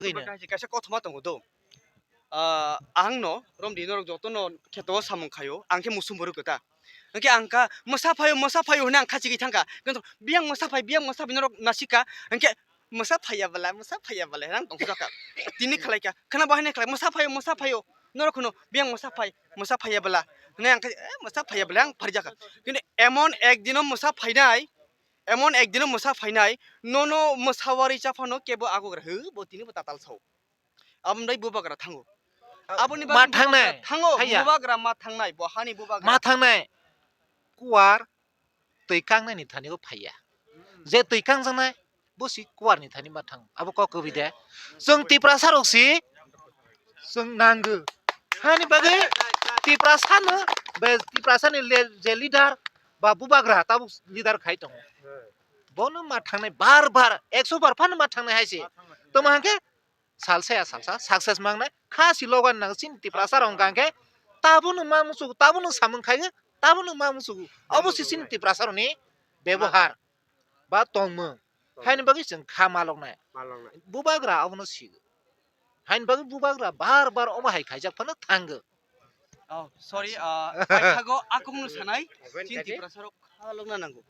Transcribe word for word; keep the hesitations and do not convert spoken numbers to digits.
Kaisa, kaisa kothoma tongo do. Ah, ang no romdi norok joto no kheto o samung khaio, ang khe musung borok kwta. Hwnkhe ang kha mwsa phaio, mwsa phaio hwnwi ang khachigwi thangkha. Kintu biyang mwsa phai, biyang mwsa phai norok nasikha. Hwnkhe mwsa phaiya bwla, mwsa phaiya bwla hwnwi ang tongthokjak kha. Tini khlai kha, khwna bo haino khlai, mwsa phaio, mwsa phaio. Norok hwno biyang mwsa phai, mwsa phaiya bwla. Hwnwi ang khe, eh, mwsa phaiya bwla ang pharijak kha. Kintu emon ek dino mwsa phainai, emon ek dino mwsa phainai, nono mwsa wari cha phano kebo agogra hw, bo tini bo tatal sao. Aboni bai bubagra thango. Aboni bai ma thangnai. Thango, haya. Bubagra ma thangnai, bo hani bubagra. Ma thangnai. Kuwar twi kangnai ni thani o phaiya. Je twi kangjaknai, bo si kuwar ni thani ma thango. Abo kok kwbwi de. Chwng Tiprasa rok si, chwng nango. Hani bagwi Tiprasa no, be Tiprasa ni le-, je leader ba bubagra tabuk leader khai tongo. Bono ma thangnai bar bar, ekso bar phano ma thangnai hai se. Tamo hwnkhe salsa ya salsa success mangnai, kha si logan nang chini Tiprasa rok hwnkha khe, tabukno ma muchungo, tabukno samung khaio, tabukno ma muchungo. Obo si chini Tiprasa rokni bebohar ba tongmung. Haini bagwi chwng kha maloknai. Bubagra abono sigo. Haini bagwi bubagra bar bar omo hai khaijak phano thango. Oh, sorry, ah, paithago akungno sanai, chini Tiprasa rok kha lokna nango.